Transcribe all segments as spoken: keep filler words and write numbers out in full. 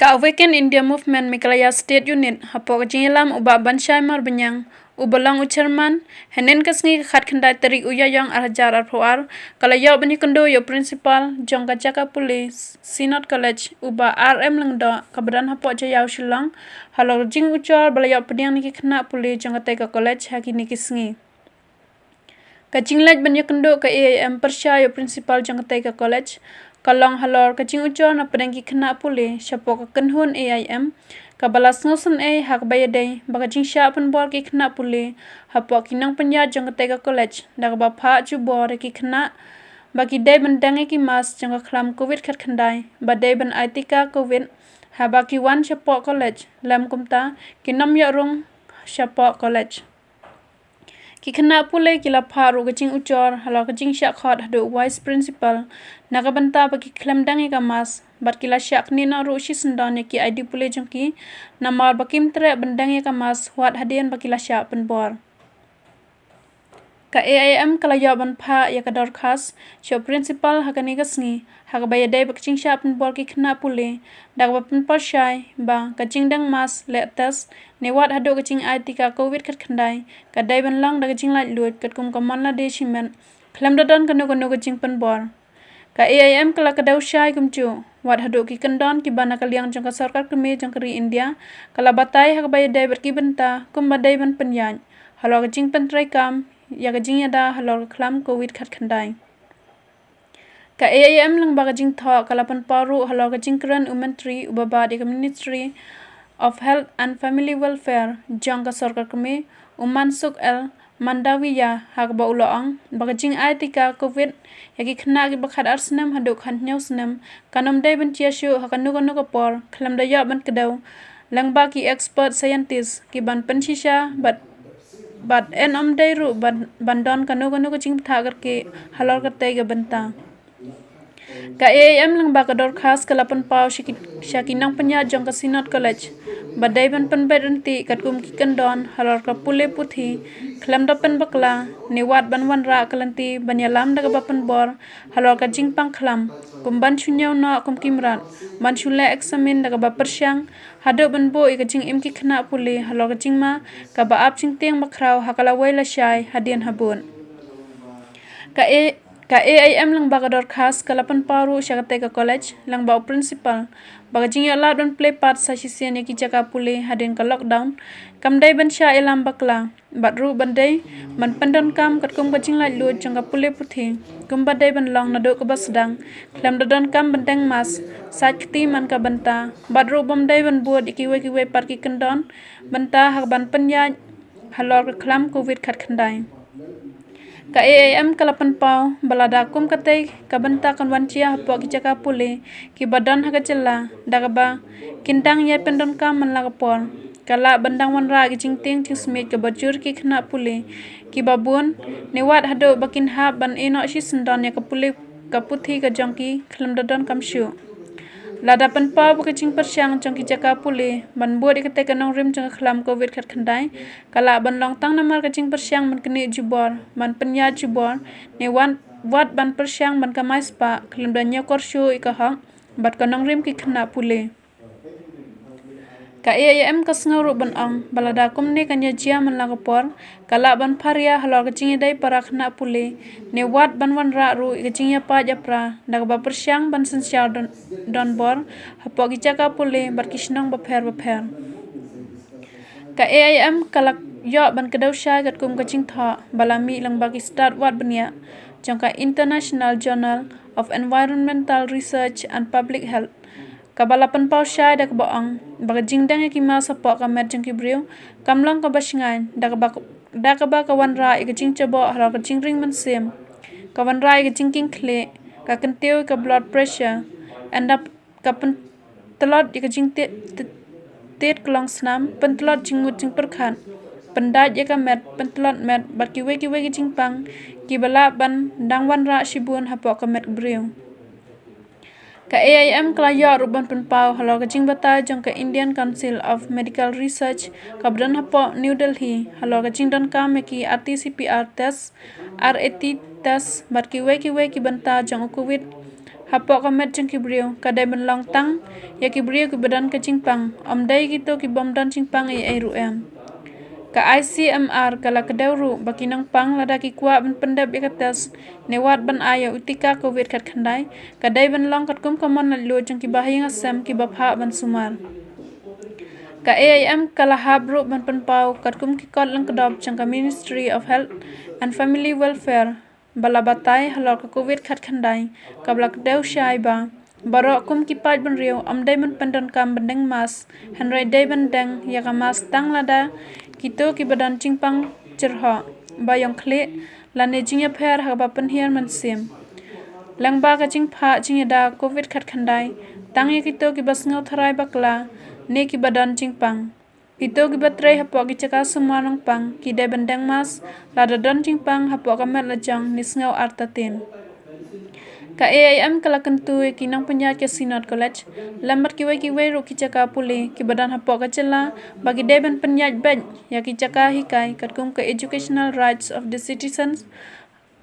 Ka Awaken India Movement Meghalaya State Unit, hapoh ka jingïalam u Bah Banshai Marbaniang, uba long u chairman, hynnin ka sngi ka khatkhyndai tarik u Ïaïong ar hajar arphew ar, ka la ïoh ban ïakynduh ïa u principal jong ka jaka pule Synod College, u Bah R M Lyngdoh, kaba don hapoh Jaïaw Shillong, halor ka jingujor ba la ïoh pdiang na ki khynnah pule jong katei ka college ha kine ki sngi. Ka jingleit ban ïakynduh ka A I M pyrshah ïa u principal jong katei ka college ka long halor ka jingujor na pdeng ki khynnah pule shapoh ka kynhun A I M, kaba la sngewsynei ha kaba ïadei ba ka jingshah pynbor ki khynnah pule hapoh ki nongpynïaid jong katei ka college, da kaba phah jubor ïa ki khynnah ba ki dei ban deng ïa ki mask jong ka khlam Covid khatkhyndai ba dei ban ai tika Covid haba ki wan shapoh college, lym kumta kin ym ïoh rung shapoh college. Ki khynnah pule ki la phah ruh ka jingujor halor ka jingshah khot haduh u vice principal na ka bynta ba ki khlem deng ïa ka mask, bad ki la shah knieh noh ruh shisyndon ïa ki I D pule jong ki, namar ba kim treh ban deng ïa ka mask wat hadien ba ki la shah pynbor. Ka A I M ka la ïoh ban phah ïa ka dorkhas sha u principal ha kane ka sngi ha kaba ïadei bad ka jingshah pynbor ki khynnah pule, da kaba pynpaw shai ba ka jingdeng mask, leh test, ne wat haduh ka jingai tika Covid khatkhyndai ka dei ban long da ka jinglaitluid katkum ka mon lade shimet, khlem da don kano kano ka jingpynbor. Ka A I M ka la kdew shai kumjuh wat haduh ki kyndon kiba na ka liang jong ka sorkar kmie jong ka ri India, ka la batai ha kaba ïadei bad ki bynta kumba dei ban pynïaid halor ka jingpyntreikam ïa ka jingïada halor ka khlam Covid khatkhyndai. Ka A I M lyngba ka jingthoh ka la pynpaw ruh halor ka jingkren u Myntri uba bat ïa ka Ministry of Health and Family Welfare jong ka sorkar kmie, u Mansukh L Mandaviya, ha kaba u la ong ba ka jingai tika Covid ïa ki khynnah kiba khatar snem haduh khathynñiew snem kan ym dei ban jia shuh ha kano kano ka por, khlem da ïoh ban kdew lyngba ki expert scientist kiban pynshisha bad, bad yn ym dei ruh ban, ban don kano kano ka jingbthah kyrkieh halor katei ka bynta. Ka A I M lyngba ka dorkhas ka la pynpaw sha ki, sha ki nongpynïaid jong ka Synod College ba dei ban pynbeit ryntih katkum ki kyndon halor ka pule puthi, khlem da pynbakla, ne wat ban wanrah ka lynti ban ïalam da kaba pynbor halor ka jingpang khlam, kum ban shu ñiew noh kum ki mrad, ban shu leh eksamin da kaba pyrshang, haduh ban buh ïa ka jingim ki khynnah pule halor ka jingma kaba ap jingtieng bakhraw ha ka lawei lashai hadien habud. Ka A, ka A I M lyngba ka dorkhas ka la pynpaw ruh sha katei ka college lyngba u principal ba ka jingïoh lad ban plie pat sa shisien ïa ki jaka pule hadien ka lockdown kam dei ban shah ïalam bakla, bad ruh ban dei ban pyndonkam katkum ka jinglaitluid jong ka pule puthi kumba dei ban long naduh kaba sdang, khlem da donkam ban deng mask, sait kti man ka bynta, bad ruh bym dei ban bud ïa kiwei kiwei pat ki kyndon bynta ha kaban pynïaid halor ka khlam Covid khatkhyndai. Ka A I M ka la pynpaw ba lada kum katei ka bynta kan wan jia hapoh ki jaka pule kiba don ha ka jylla, da kaba kin dang ïai pyndonkam man la ka por, ka lah ban dang wanrah ki jingtieng jingsmiej kaba jur ki khynnah pule kiba bun, ne wat haduh ba kin hap ban ïeh noh shisyndon ïa ka pule, ka puthi ka jong ki khlem da donkam shuh. Lada pynpaw ba ka jingpyrshang jong ki jaka pule ban bud ïa katei ka nongrim jong ka khlam Covid khatkhyndai ka lah ban long tang namar ka jingpyrshang ban knieh jubor, ban pynïaid jubor, ne wat, wat ban pyrshang ban kamai spah, khlem da ñiewkor shuh ïa ka hok bad ka nongrim ki khynnah pule. Ka A I M ka sngew ruh ban ong ba lada kumne kan ïa jia man la ka por, ka lah ban pharia halor ka jingïadei para khynnah pule, ne wat ban wanrah ruh ïa ka jingïapait ïapra da kaba pyrshang ban synshar don, donbor hapoh ki jaka pule bad ki shnong bapher bapher. Ka A I M ka la ïoh ban kdew shai katkum ka jingthoh ba la mih lyngba ki stad wad bniah jong ka International Journal of Environmental Research and Public Health, kaba la pynpaw shai da kaba ong ba ka jingdeng ïa ki mask hapoh ka met jong ki briew kam long kaba shngaiñ, da kaba, da kaba ka wanrah ïa ka jingjaboh halor ka jingring mynsiem, ka wanrah ïa ka jingkieng khlieh, ka kyntiew ïa ka blood pressure, ynda ka pyntlot ïa ka jingtied, tied, tied klongsnam, pyntlot jingmut jingpyrkhat, pyndait ïa ka met, pyntlot met, bad kiwei kiwei ki jingpang kiba lah ban dang wanrah shibun hapoh ka met briew. Ka A I M ka la ïoh ruh ban pynpaw halor ka jingbatai jong ka Indian Council of Medical Research kaba don hapoh New Delhi halor ka jingdonkam ïa ki R T C P R test, R A T test, bad kiwei kiwei ki bynta jong u Covid hapoh ka met jong ki briew ka dei ban long tang ïa ki briew kiba don ka jingpang, ym dei kito ki bym don jingpang ei ei ruh em. Ka I C M R ka la kdew ruh ba ki nongpang lada ki kwah ban pyndep ïa ka test ne wat ban ai ïa u tika covid khatkhyndai, ka dei ban long katkum ka mon laitluid jong kiba ha ïing ha sem kiba phah ban sumar. Ka A I M ka la hap ruh ban pynpaw katkum ki kot lyngkdop jong ka Ministry of Health and Family Welfare ba la batai halor ka covid khatkhyndai kaba la kdew shai ba baroh kum ki paid bynriew ym dei ban pyndonkam ban deng mask, hynrei dei ban deng ïa ka mask tang lada kito kiba don jingpang jyrhoh ba ïong khlieh lane jingïapher ha kaba pynhiar mynsiem. Lyngba ka jingphah jingïada covid khatkhyndai tang ïa kito kiba sngewtharai bakla ne kiba don jingpang. Kito kiba trei hapoh ki jaka sumar nongpang ki dei ban deng mask lada don jingpang hapoh ka met lajong ne sngew artatien. Ka A I M ka la kyntu ïa ki nongpynïaid ka Synod College lem bad kiwei kiwei ruh ki jaka pule kiba don hapoh ka jylla ba ki dei ban pynïaid beit ïa ki jaka hikai katkum ka Educational Rights of the Citizens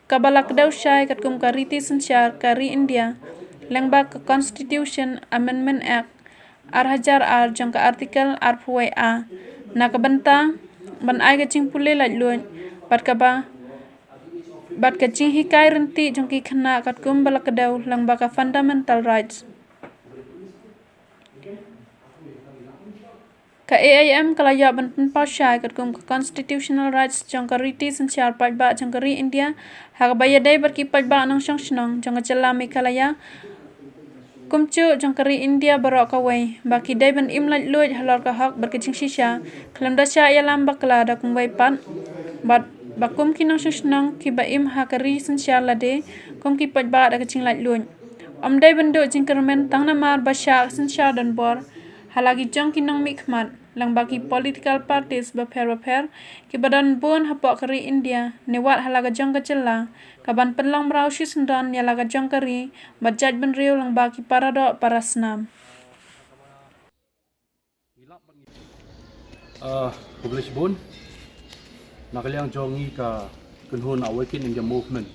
kaba la kdew shai katkum ka riti synshar ka ri India lyngba ka Constitution Amendment Act ar hajar ar jong ka Article arphew wei A na ka bynta ban ai ka jingpule laitluid bad kaba bad ka jinghikai rynti jong ki khynnah katkum ba la kdew lyngba ka fundamental rights. Ka A I M ka la ïoh ban pynpaw shai katkum ka constitutional rights jong ka riti synshar paidbah jong ka ri India ha kaba ïadei bad ki paidbah nongshong shnong jong ka jylla Meghalaya kumjuh jong ka ri India baroh kawei ba ki dei ban im laitluid halor ka hok bad ka jingshisha khlem da shah ïalam bakla da kumwei pat bad ba kum ki nongshong shnong kiba im ha ka ri synshar lade kum ki paidbah da ka jinglaitluid. Ym dei ban duh jingkyrmen tang namar ba shah ka synshar donbor ha la ki jong ki nongmihkhmat lyngba ki political parties bapher bapher kiba don bun hapoh ka ri India ne wat ha la ka jong ka jylla kaban pynlong mraw shisyndon ïa la ka jong ka ri bad jaitbynriew lyngba ki paradoh parasnam. Ah, khublei shibun. Na ka liang jong ngi ka kynhun Awaken India Movement,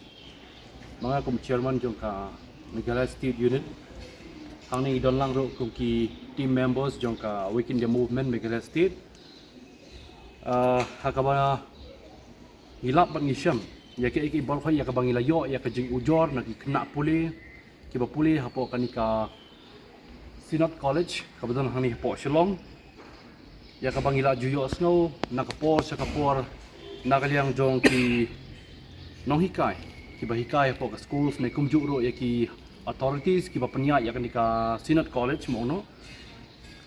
ma nga kum chairman jong ka Meghalaya State Unit. Hangne ngi don lang ruh kum ki team members jong ka Awaken India Movement Meghalaya State. Ah, ha kaba ngi lap bad ngi shem ïa kaei kaei baroh ïa kaba ngi la ïoh ïa ka jingujor na ki khynnah pule kiba pule hapoh kane ka Synod College kaba don hangne hapoh Shillong, ïa kaba ngi la ju ïohsngew na ka por sha ka por na ka liang jong ki nonghikai kiba hikai hapoh ka schools ne kumjuh ruh ïa ki authorities kiba pynïaid ïa kane ka Synod College mo no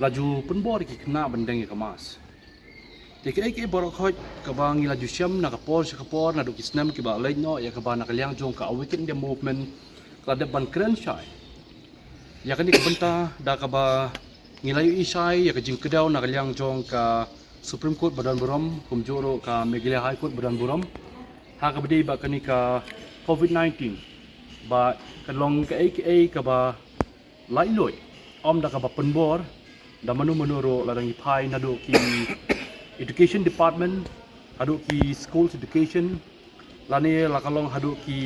la ju pynbor ïa ki khynnah ban deng ïa ka mask. Te kaei kaei baroh khoit kaba ngi la ju shem na ka por sha ka por naduh ki snem kiba leit noh ïa kaba na ka liang jong ka Awaken India Movement ka la dep ban kren shai ïa kane ka bynta da kaba ngi la ïohi shai ïa ka jingkdew na ka liang jong ka Supreme Court ba don burom kumjuh ruh ka Meghalaya High Court ba don burom ha kaba dei ba kane ka covid nineteen ba ka long kaei kaei kaba laitluid ym da kaba pynbor da mano mano ruh lada ngi phai naduh ki education department haduh ki schools education lane la ka long haduh ki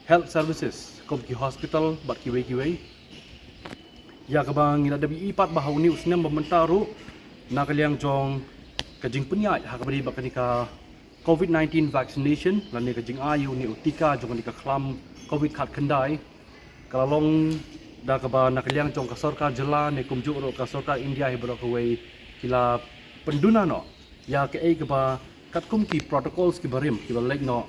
health services kum ki hospital bad kiwei kiwei. Ïa kaba ngi la dep ïohi pat ba ha une u snem ba mynta ruh na ka liang jong ka jingpynïaid ha kaba dei ba kane ka covid nineteen vaccination lane ka jingai une u tika jong kane ka khlam covid khatkhyndai ka la long da kaba na ka liang jong ka sorkar jylla ne kumjuh ruh ka sorkar India hi baroh kawei ki la pynduna noh ïa kaei kaba katkum ki protocols kiba rim kiba leit noh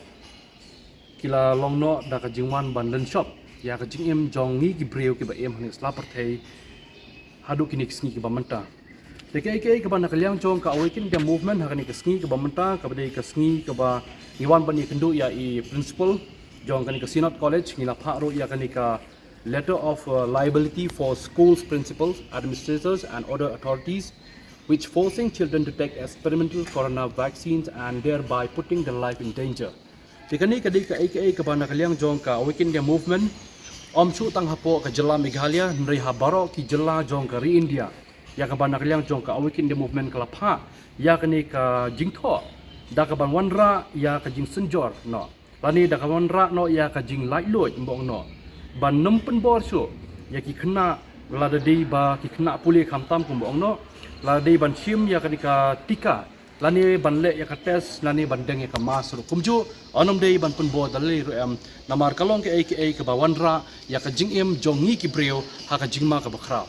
ki la long noh da ka jingwan ban lynshop ïa ka jingim jong ngi ki briew kiba im hangne sla pyrthei haduh kine ki sngi kiba mynta. Te kaei kaei kaba na ka liang jong ka Awaken India Movement ha kane ka sngi kaba mynta kaba dei ka sngi kaba ngi wan ban ïakynduh ïa i principal jong kane ka Synod College ngi la phah ruh ïa kane ka letter of uh, liability for schools principals, administrators and other authorities which forcing children to take experimental corona vaccines and thereby putting their life in danger. Te kane ka dei kaei kaei kaba na ka liang jong ka Awaken India Movement ym shu tang hapoh ka jylla Meghalaya hynrei ha baroh ki jylla jong ka ri India. Ïa kaba na ka liang jong ka Awaken India Movement ka la phah ïa kane ka jingthoh da kaban wanrah ïa ka jingsynjor noh lane da kaban wanrah noh ïa ka jinglaitluid ym bong noh ban nym pynbor shuh ïa ki khynnah, lada dei ba ki khynnah pule khamtam kumba ong noh, lada dei ban shim ïa kane ka tika lane ban leh ïa ka test lane ban deng ïa ka mask ruh kumjuh. Ym dei ban pynbor da lei ruh em, namar ka long kaei kaei kaba wanrah ïa ka jingim jong ngi ki briew ha ka jingma kaba khraw.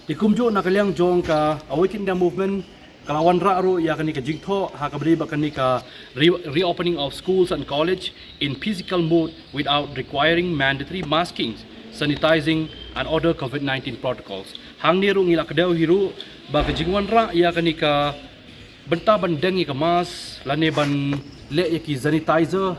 Te kumjuh na ka liang jong ka Awaken India Movement ka la wanrah ruh ïa kane ka jingthoh ha kaba dei bad kane ka re- reopening of schools and college in physical mode without requiring mandatory masking, sanitizing and other COVID nineteen protocols. Hangne ruh ngi la kdew hi ruh ba ka jingwanrah ïa kane ka bynta ban deng ïa ka mask lane ban leh ïa ki sanitizer,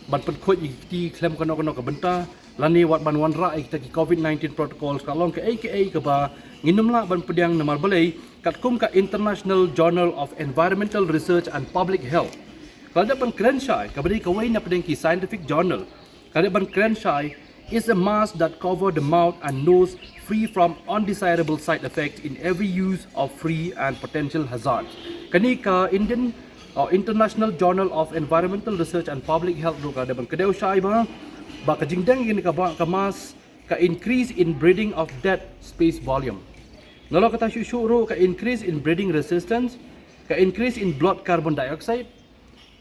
ban pynkhuid ïa ki kti khlem kano kano ka bynta, lane wat ban wanrah ïa kita ki COVID nineteen protocols ka long kaei kaei kaba ngin ym lah ban pdiang. Namar balei? Katkum ka International Journal of Environmental Research and Public Health ka la dep ban kren shai, kaba dei kawei na pdeng ki scientific journal, ka la dep ban kren shai, is a mask that cover the mouth and nose free from undesirable side effects in every use of free and potential hazards. Kane ka Indian uh, International Journal of Environmental Research and Public Health ruh ka la dep ban kdew shai ba ba ka jingdeng ïa kane ka ba- ka mask ka increase in breathing of dead space volume. Nalor kata shuh shuh ruh ka increase in breathing resistance, ka increase in blood carbon dioxide,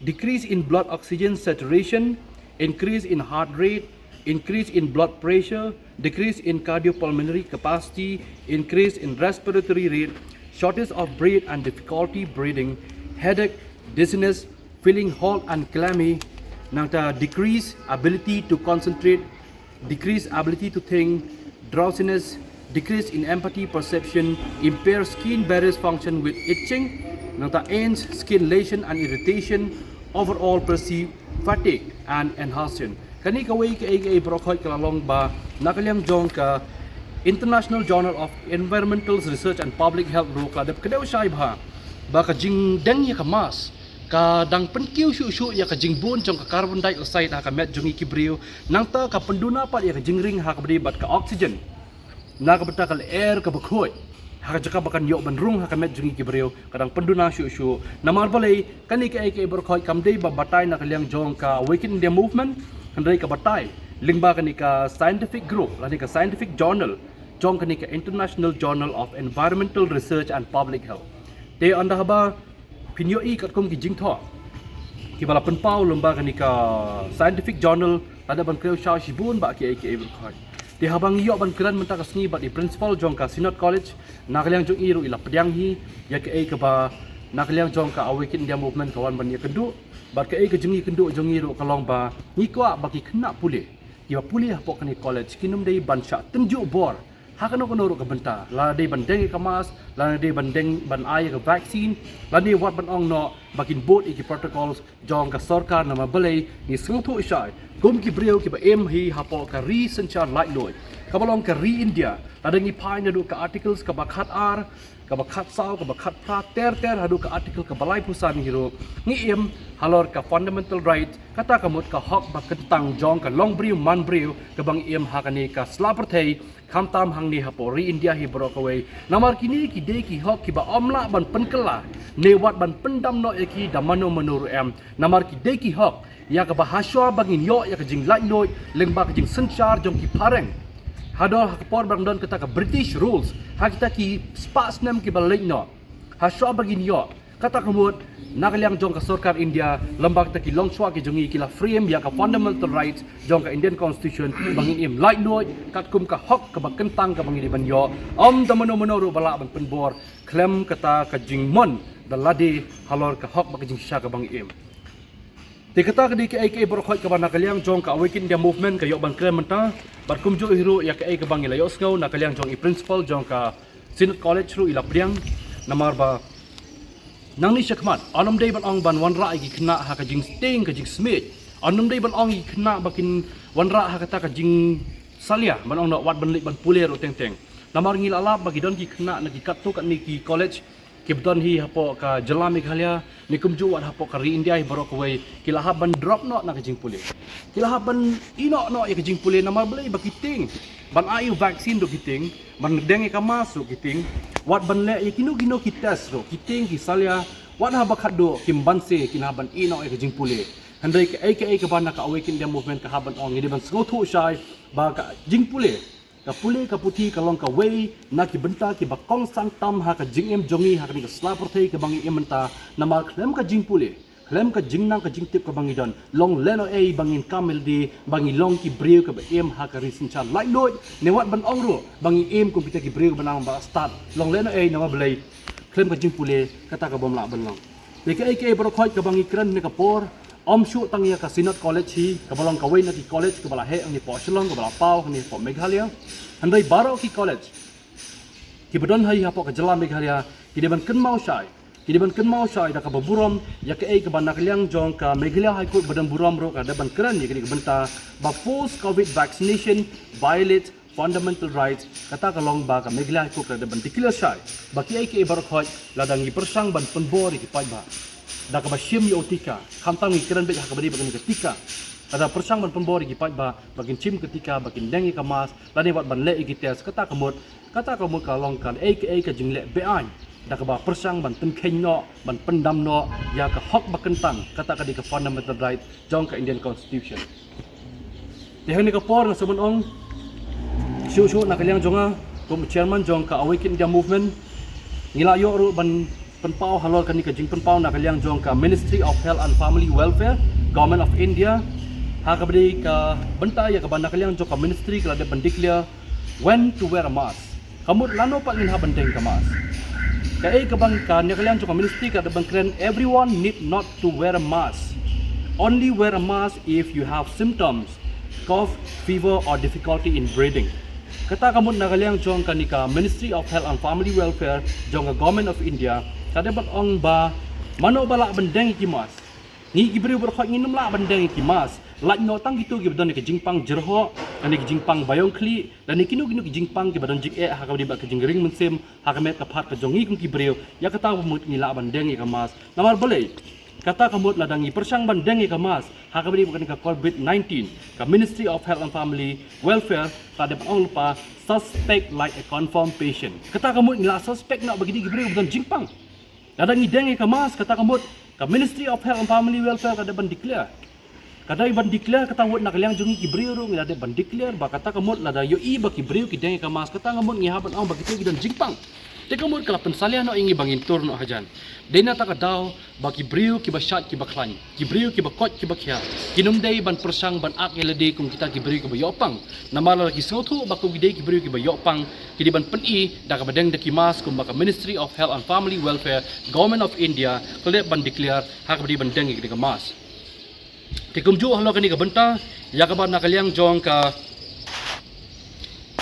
decrease in blood oxygen saturation, increase in heart rate, increase in blood pressure, decrease in cardiopulmonary capacity, increase in respiratory rate, shortness of breath and difficulty breathing, headache, dizziness, feeling hot and clammy, nangta decrease ability to concentrate, decrease ability to think, drowsiness, decrease in empathy perception, impair skin barriers function with itching, nangta ends skin lesion and irritation, overall perceived fatigue and exhaustion. Kane kawei kaei kaei baroh khoit ka la long ba na ka liang jong ka International Journal of Environmental Research and Public Health ruh ka la dep kdew shai ba ba ka jingdeng ïa ka mask ka dang pynkiew shuh shuh ïa ka jingbun jong ka carbon dioxide ha ka met jong ngi ki briew, nangta ka pynduna pat ïa ka jingring ha kaba dei bad ka oxygen na ka bynta ka lyer kaba khuid ha ka jaka ba kan ïoh ban rung ha ka met jong ngi ki briew, ka dang pynduna shuh shuh. Namar balei? Kane kaei kaei baroh khoit kam dei ba batai na ka liang jong ka Awaken India Movement, hynrei ka batai lyngba kane ka scientific group lane ka scientific journal jong kane ka International Journal of Environmental Research and Public Health. Te ynda haba phin ïohi katkum ki jingthoh kiba la pynpaw lyngba kane ka scientific journal, la dep ban kdew shai shibun ba kiei kiei baroh khoit. Te haba ngi ïoh ban kren mynta ka sngi bad i principal jong ka Synod College na ka liang jong i ruh i la pdiang hi ïa kaei kaba na ka liang jong ka Awaken India Movement ka wan ban ïakynduh, bad kaei ka jingïakynduh jong i ruh ka long ba ngi kwah ba ki khynnah pule kiba pule hapoh kane ka college kin ym dei ban shah tynjuh bor ha kano kano ruh ka bynta, lada dei ban deng ïa ka mask, lada dei ban deng ban ai ïa ka vaccine, lane wat ban ong noh ba kin bud ïa ki protocols jong ka sorkar. Namar balei? Ngi sngewthuh shai kum ki briew kiba im hi hapoh ka ri synshar laitluid kaba long ka ri India, lada ngi phai naduh ka Articles kaba khatar, kaba khatsaw, kaba khatphra, ter ter haduh ka Article kaba laiphew san hi ruh ngi im halor ka fundamental right, kata ka mut ka hok ba kyntang jong ka longbriew manbriew kaba ngi im ha kane ka sla pyrthei, khamtam hangne hapoh ri India hi baroh kawei. Namar kine ki dei ki hok kiba ym lah ban pynkylla ne wat ban pyndam noh ïa ki da mano mano ruh em. Namar ki dei ki hok ïa kaba hashwa ba ngin ïoh ïa ka jinglaitluid lyngba ka jingsynshar jong ki phareng, hador ha ka por ba dang don kata ka British rules, ha kita ki spah snem kiba la leit noh, hashwa ba ngin ïoh, kata ka mut na ka liang jong ka sorkar India, lem bad kita ki longshuwa ki jong ngi, ki la frame ïa ka fundamental rights jong ka Indian Constitution ba ngin im laitluid katkum ka hok kaba kyntang kaba ngi dei ban ïoh. Ym da mano mano ruh ba lah ban pynbor khlem kata ka jingmon da lade halor ka hok bad ka jingshisha kaba ngi im. Te kata ka dei kaei kaei baroh khoit kaba na ka liang jong ka Awaken India Movement ka ïoh ban kren mynta, bad kumjuh hi ruh ïa kaei kaba ngi la ïohsngew na ka liang jong i principal jong ka Synod College ruh i la pdiang. Namar ba nangne shakhmat yn ym dei ban ong ban wanrah ïa ki khynnah ha ka jingtieng ka jingsmiej, yn ym dei ban ong ïa ki khynnah ba kin wanrah ha kata ka jingsalia ban ong noh wat ban leit ban pule ruh teng teng. Namar ngi la lap ba ki don ki khynnah na ki katto katne ki college kiba don hi hapoh ka jylla Meghalaya ne kumjuh wat hapoh ka ri India hi baroh kawei, ki la hap ban drop noh na ka jingpule, ki la hap ban ïehnoh noh ïa ka jingpule. Namar balei? Ba ki tieng ban ai ïa u vaccine ruh ki tieng, ban deng ïa ka mask ruh ki tieng, wat ban leh ïa kino kino ki test ruh ki tieng, ki salia Wat haba khatduh kim banse kin hap ban ïeh noh ïa ka jingpule. Hynrei kaei kaei kaba na ka Awaken India Movement ka hap ban ong, ngi dei ban sngewthuh shai ba ka jingpule, ka pule ka puthi ka long kawei na ki bynta kiba kongsan tam ha ka jingim jong ngi ha kane ka sla pyrthei kaba ngi im mynta. Namar khlem ka jingpule, khlem ka jingnang ka jingtip kaba ngi don, long lehnohei ba ngin kam ïalade ba ngi long ki briew kiba im ha ka ri synshar laitluid, ne wat ban ong ruh ba ngi im kum kita ki briew ba nang ba stad, long lehnohei. Namar balei? Khlem ka jingpule kata ka bym lah ban long. Te kaei kaei baroh khoit kaba ngi kren ha kane ka por, ym shuh tang ïa ka Synod College hi kaba long kawei na ki college kaba la heh hangne hapoh Shillong, kaba la paw hangne hapoh Meghalaya. Hynrei baroh ki college kiba don hi hapoh ka jylla Meghalaya ki dei ban kynmaw shai, ki dei ban kynmaw shai da kaba burom ïa kaei kaba na ka liang jong ka Meghalaya High Court ba don burom ruh ka dei ban kren ïa kane ka bynta ba forced covid vaccination violates fundamental rights. Kata ka long ba ka Meghalaya High Court ka dei ban declare shai ba kiei kiei baroh khoit lada ngi pyrshang ban pynbor ïa ki paidbah da kaba shim ïa u tika, khamtam ngi kren beit ha kaba dei ba kane ka tika, lada pyrshang ban pynbor ïa ki paidbah ba kin shim ka tika, ba kin deng ïa ka mask, lane wat ban leh ïa ki test, kata ka mut, kata ka mut ka long kaei kaei ka jingleh beaiñ da kaba pyrshang ban pynkheiñ noh, ban pyndam noh ïa ka hok ba kyntang, kata ka dei ka fundamental right jong ka Indian Constitution. Te ha kane ka por nga sngewbha ban ong, shuh shuh na ka liang jong nga kum u chairman jong ka Awaken India Movement, ngi la ïoh ruh ban pynpaw halor kane ka jingpynpaw na ka liang jong ka Ministry of Health and Family Welfare, Government of India, ha kaba dei ka bynta ïa kaba na ka liang jong ka ministry ka la dep ban declare when to wear a mask. Ka mut lano pat ngin hap ban deng ka mask. Kaei kaba ka na ka liang jong ka ministry ka dep ban kren, everyone need not to wear a mask. Only wear a mask if you have symptoms, cough, fever or difficulty in breathing. Kata ka mut na ka liang jong kane ka Ministry of Health and Family Welfare jong ka Government of India ka dei ban ong ba mano ba lah ban deng ïa ki mask. Ngi ki briew baroh khoit ngim lah ban deng ïa ki mask. Lait noh tang kito kiba don ïa ka jingpang jyrhoh, lane ka jingpang baïong khlieh, lane kino kino ki jingpang kiba don jingeh ha kaba dei bad ka jingring mynsiem ha ka met ka phad ka jong ngi kum ki briew. Ïa kata ka mut ngi lah ban deng ïa ka mask. Namar balei? Kata ka mut lada ngi pyrshang ban deng ïa ka mask ha kaba dei bad kane ka covid nineteen, ka Ministry of Health and Family Welfare ka dei ban ong lypa, suspect like a confirmed patient. Kata ka mut ngi la suspect noh ba ki dei ki briew ba don jingpang. Lada ngi deng ïa ka mask, kata ka mut ka Ministry of Health and Family Welfare ka dei ban declare. Ka dei ban declare, kata ka mut na ka liang jong ngi ki briew ruh ngi la dep ban declare ba kata ka mut lada ïohi ba ki briew ki deng ïa ka mask, kata ka mut ngi hap ban ong ba kito ki don jingpang. Te ka mut ka la pynsalia noh ïa ngi ba ngin tur noh hajan. Dei na kata ka daw ba ki briew kiba shait kiba khlaiñ, ki briew kiba koit kiba khiah, kin ym dei ban pyrshang ban ak ïa lade kum kita ki briew kiba ïoh pang. Namar lada ki sngewthuh ba kum ki dei ki briew kiba ïoh pang, ki dei ban pyni da kaba deng da ki mask kumba ka Ministry of Health and Family Welfare, Government of India, ka la dep ban declare ha kaba dei ban deng ïa ka mask. Te kumjuh halor kane ka bynta, ïa kaba na ka liang jong ka,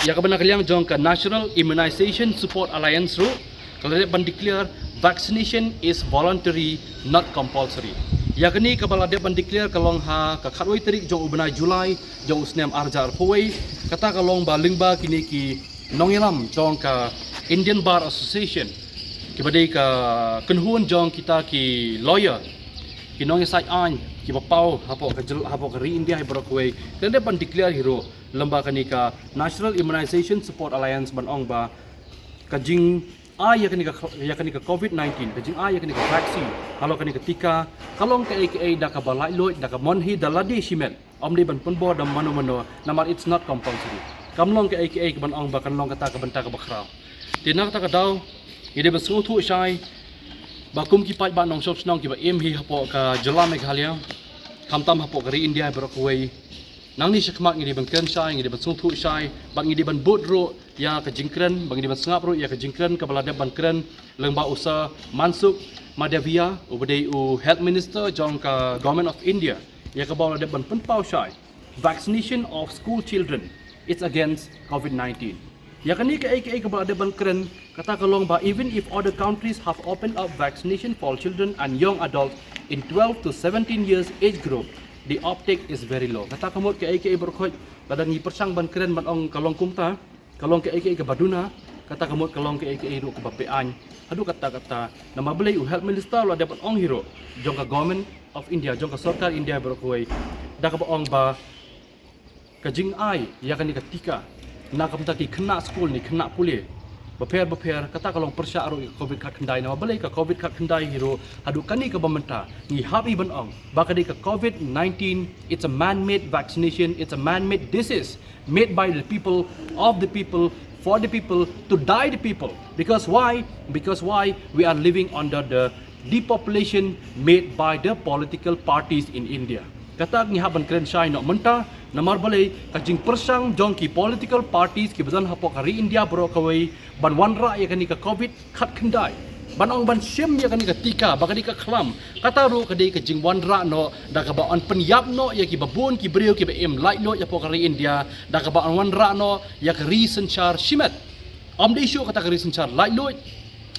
ïa kaba na ka liang jong ka National Immunization Support Alliance ruh ka la dep ban declare vaccination is voluntary, not compulsory. Ïa kane kaba la dep ban declare ka long ha ka khatwei tarik jong u bnai July jong u snem ar hajar arphew wei. Kata ka long ba lyngba kine ki nongïalam jong ka Indian Bar Association, kiba dei ka kynhun jong kita ki lawyer, ki nongïasaid aiñ kiba paw hapoh ka jyl-, hapoh ka ri India hi baroh kawei, ka la dep ban declare hi ruh lyngba kane ka National Immunization Support Alliance ban ong ba ka jingai ïa kane ka, ïa kane ka covid nineteen, ka jingai ïa kane ka vaccine halor kane ka tika, ka long kaei kaei da kaba laitluid, da ka mon hi da lade shimet. Ym dei ban pynbor da mano mano, namar it's not compulsory. Kam long kaei kaei kaban ong ba kan long kata ka bynta kaba khraw. Te na kata ka daw ngi dei ban sngewthuh shai ba kum ki paidbah nongshong shnong kiba im hi hapoh ka jylla Meghalaya, khamtam hapoh ka ri India baroh kawei, nangne shakhmat ngi dei ban kren shai, ngi dei ban sngewthuh shai, bad ngi dei ban bud ruh ïa ka jingkren, bad ngi dei ban sngap ruh ïa ka jingkren kaba la dep ban kren lyngba u Sir Mansukh Mandaviya, uba dei u Health Minister jong ka Government of India, ïa kaba u la dep ban pynpaw shai, vaccination of school children, it's against covid nineteen. Ïa kane kaei kaei kaba la dep ban kren, kata ka long ba even if other countries have opened up vaccination for children and young adults in twelve to seventeen years age group, the uptake is very low. Kata ka mut kaei kaei baroh khoit, lada ngi pyrshang ban kren ban ong ka long kumta, ka long kaei kaei kaba duna, kata ka mut ka long kaei kaei ruh kaba beaiñ haduh katta katta. Namar balei? U Health Minister u la dep ban ong hi ruh jong ka Government of India, jong ka sorkar India baroh kawei, da kaba ong ba ka jingai ïa kane ka tika na ka bynta ki khynnah skul ne khynnah pule, bapher bapher, kata ka long pyrshah ruh ïa ka covid khatkhyndai. Namar balei ka covid khatkhyndai hi ruh haduh kane kaba mynta ngi hap ban ong ba ka dei ka covid nineteen, it's a man-made vaccination, it's a man-made disease made by the people, of the people, for the people, to die the people. Because why? Because why? We are living under the depopulation made by the political parties in India. Kata ngi hap ban kren shai noh mynta, namar balei ka jingpyrshang jong ki political parties kiba don hapoh ka ri India baroh kawei ban wanrah ïa kane ka covid khatkhyndai, ban ong ban shim ïa kane ka tika ba ka dei ka khlam, kata ruh ka dei ka jingwanrah noh da kaba yn pynïap noh ïa kiba bun ki briew kiba im laitluid hapoh ka ri India, da kaba yn wanrah noh ïa ka ri synshar shimet. Ym dei shuh kata ka ri synshar laitluid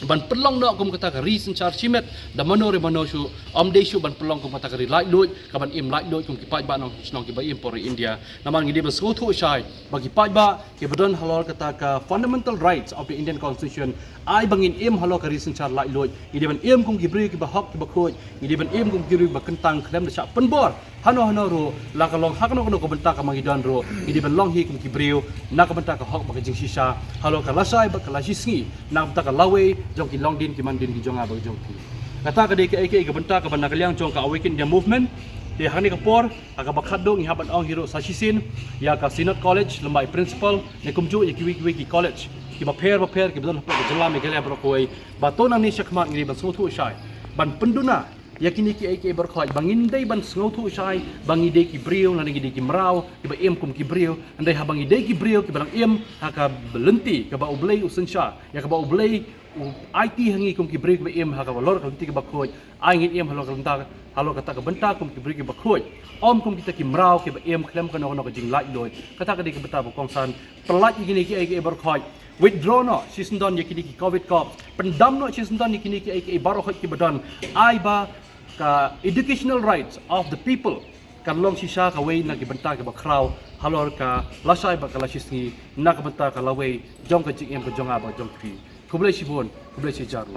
ban pynlong noh kum kata ka ri synshar shimet da mano re mano shuh. Ym dei shuh ban pynlong kum kata ka ri laitluid, kaban im laitluid kum ki paidbah nongshong shnong kiba im hapoh ri India. Namar ngi dei ban sngewthuh shai ba ki paidbah kiba don halor kata ka fundamental rights of the Indian Constitution, ai ba ngin im halor ka ri synshar laitluid, ngi dei ban im kum ki briew kiba hok kiba khuid, ngi dei ban im kum ki briew kiba kyntang khlem da shah pynbor hano hano ruh, la ka long ha kano kano ka bynta kaba ngi don ruh, ngi dei ban long hi kum ki briew na ka bynta ka hok bad ka jingshisha halor ka lashai bad ka lashisngi, na ka bynta ka lawei jong ki longdien ki mandien ki jong nga bad jong phi. Kata ka dei kaei kaei ka bynta kaba na ka liang jong ka Awaken India Movement. Te ha kane ka por, ha kaba khatduh ngi hap ban ong hi ruh sa shisien ïa ka Synod College lyngba i principal, ne kumjuh ïa kiwei kiwei ki college kiba pher bapher kiba don hapoh ka jylla Meghalaya baroh kawei, ba to nangne shakhmat ngi dei ban sngewthuh shai, ban pynduna ïa kine kiei kiei baroh kawei, ba ngin dei ban sngewthuh shai ba ngi dei ki briew lane ngi dei ki mraw kiba im kum ki briew. Hynrei haba ngi dei ki briew kiba dang im ha ka lynti kaba U Blei u synshar, ïa kaba U Blei u aiti ha ngi kum ki briew kiba im ha kaba halor ka lynti kaba khuid, ai ngin im halor ka bynta, halor kata ka bynta kum ki briew kiba khuid, ym kum kita ki mraw kiba im khlem kano kano ka jinglaitluid. Kata ka dei ka bynta ba kongsan. Pyllait ïa kine kiei kiei baroh kawei, withdraw noh shisyndon ïa kine ki covid corps, pyndam noh shisyndon ïa kine kiei kiei baroh kawei kiba don, ai ba ka educational rights of the people kan long shisha kawei na ki bynta kiba khraw halor ka lashai bad ka lashisngi, na ka bynta ka lawei jong ka jingim ka jong nga bad jong phi. Khublei shibun, khublei shihajar.